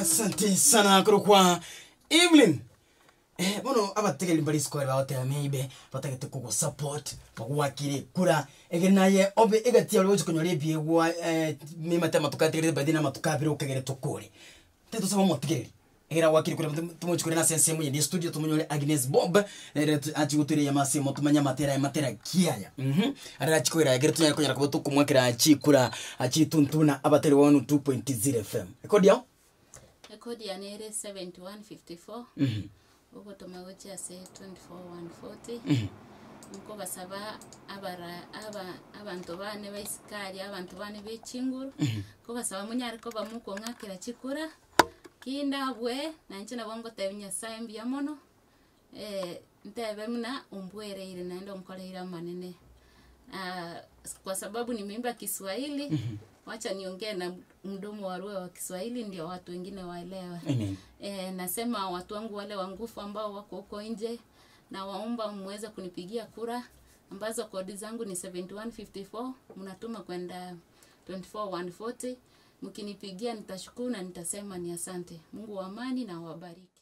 Asante sana korokwa Evelyn. Eh, bono abategereri mbare isiko baria bagoteba maybe batagete kogosupport bagoakire ekura egere naye obe egati yaria ogochi konyora ebiegwa nimate amatuko atigarete by then amatuko abere okagere tokore. Tari tosabe omotigereri egere agoakire ekura tomochi korenda ase ensemo eyende ya estudio tomonyore Agnes Bob ere achie gotoira eyemo ase eyemo tomanye amatera aye matera ki aya mh arere achie koira ekere tonyare konyara koba tokomoakera chikura chituntuna abateri 102.0 FM. Ekodi yao? Ekodi yane ere 7154, ogotoma gochia ase 24140, nkobasaba abara aba abanto bane ba isiko aria abanto bane ba echinguru, nkobasaba monyare koba mokong'akera chikura, ki ndabue, na inche nabo ngotebia Nyasaye mbuya mono, ntebe buna ombwereire naende onkoreire amanene. Kwa sababu nimeimba kiswahili, wacha niongee na mdomo wa lugha wa kiswahili ndio watu wengine waelewe. Amen. Nasema watu wangu wale wa nguvu ambao wako huko nje, nawaomba muweze kunipigia kura ambazo kodi zangu ni 7154 mnatuma kwenda 24140. Mkinipigia nitashukuru na nitasema ni asante. Mungu wa amani na awabariki.